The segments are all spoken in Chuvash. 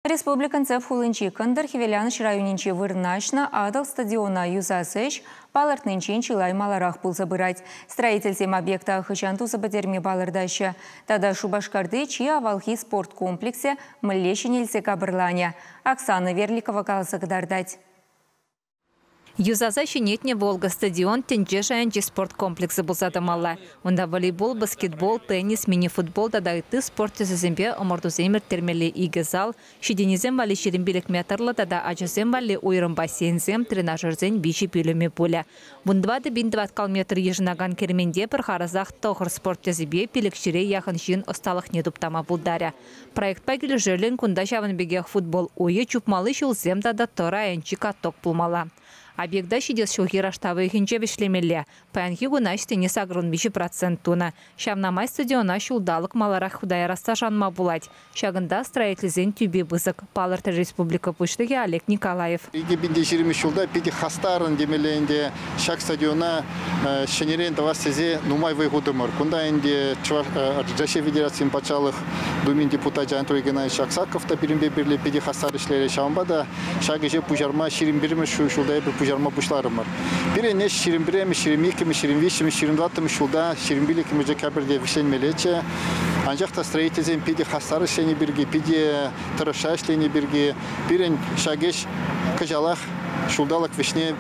Республикӑн тӗп хулинчи Кӑнтӑр Хӗвеланӑҫ районӗнче вырнаҫнӑ Атӑл стадиона юсас ӗҫ палӑртнинчен чылай маларах пулса пырать. Строительсем объекта хӑҫан туса пӗтерме палӑртаҫҫӗ. Тата Шупашкарти чи авалхи спорт комплексӗ мӗнле ҫӗнелсе капӑрланӗ? Оксана Верликова каласа кӑтартать. Юсаса ҫӗнетнӗ «Волга» стадион тӗнче шайӗнчи спорт комплексӗ пулса тӑмалла. Унта волейбол, баскетбол, теннис, мини-футбол тата ытти спорт тӗсӗсемпе ӑмӑртусем ирттермелли икӗ зал, ҫитӗннисем валли 25 метрлӑ тата ачасем валли уйрӑм бассейнсем, тренажерсен виҫӗ пӳлӗмӗ пулӗ. 14 пин тӑваткал метр йышӑнакан керменте пӗр харӑсах тӑхӑр спорт тӗсӗпе пилӗкҫӗре яхӑн ҫын ӑсталӑхне туптама пултарӗ. Проектпа килӗшӳллӗн кунта ҫавӑн пекех футбол уйӗ, чупмалли ҫулсем тата тӑрӑ айӗнчи каток пулмалла. Объекта ҫитес ҫулхи раштав уйӑхӗнче вӗҫлемелле. Паянхи куна ӗҫсене 83% тунӑ. Ҫавна май стадиона ҫулталӑк маларах хута ярасса шанма пулать. Ҫакӑнта строительсен тӳпи пысӑк, палӑртрӗ республика Пуҫлӑхӗ Олег Николаев. 2020 ҫулта питӗ хастаррӑн темелле ӗнтӗ ҫак стадиона ҫӗнӗрен тӑвас тесе нумай вӑй хутӑмӑр. Кунта ӗнтӗ Чӑваш Раҫҫей Федерацийӗн Патшалӑх Думин депутачӗ Анатолий Геннадьевич Аксаков та пирӗнпе пӗрле питӗ хастар ӗҫлерӗ. Ҫавӑнпа та ҫак ӗҫе пуҫарма 21-мӗш ҫулта эпир пуҫарма пуҫларӑмӑр. Пирӗн ӗҫ 21-мӗш, 22-мӗш, 23-мӗш, 24-мӗш ҫулта 25-мӗш декабрьте вӗҫленмеллеччӗ. Анчах та строительсем питӗ хастар ӗҫлени пирки, питӗ тӑрӑшса ӗҫлени пирки пирӗн ҫак ӗҫ кӑҫалах ҫулталӑк вӗҫне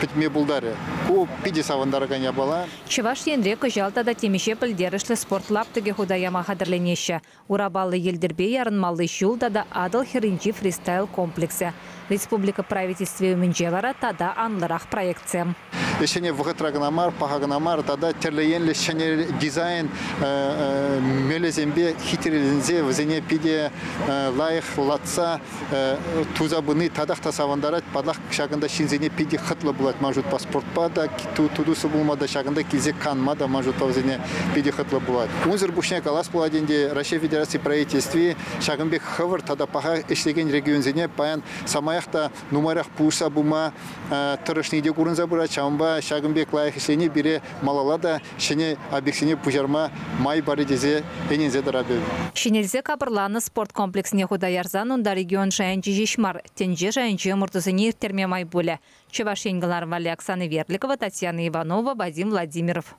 пӗтме пултарӗ. Ку питӗ савӑнтаракан япала. Чӑваш Енре кӑҫал тата темиҫе пӗлтерӗшлӗ спорт лаптӑкӗ хута яма хатӗрленеҫҫӗ. Урапаллӑ йӗлтӗрпе ярӑнмалли ҫул тата Атӑл хӗрринчи фристайл комплексӗ. Республика правительстви умӗнче вара тата анлӑрах проектсем. Ӗҫсене вӑхӑтра кӑна мар, паха кӑна мар, тата тӗрлӗ енлӗ ҫӗнӗ дизайн мелӗсемпе хитреленсе вӗсене питӗ лайӑхлатса туса пыни татах та савӑнтарать. Паллах, ҫакӑнта ҫынсене питӗ хӑтлӑ пулать ман шутпа спортпа та, туслӑ пулма та, ҫакӑнта килсе канма та ман шутпа вӗсене питӗ хӑтлӑ пулать. Унсӑр пуҫне калас пулать ӗнтӗ, Раҫҫей Федераци правительстви ҫакӑн пек хӑвӑрт тата паха ӗҫлекен регионсене паян самаях та нумайрах пулӑшса пыма тӑрӑшни те курӑнса пырать. Ҫавӑнпа ҫакӑн пек лайӑх ӗҫлени пире малалла та ҫӗнӗ объектсене пуҫарма май парӗ тесе ӗненсе тӑратӑп. Ҫӗнелсе капӑрланнӑ спорт комплексне хута ярсан унта регион шайӗнчи ҫеҫ мар, тӗнче шайӗнчи ӑмӑртусене ирттерме май пулӗ. Чӑваш Ен кӑларӑм валли Оксана Верликова, Татьяна Иванова, Вадим Владимиров.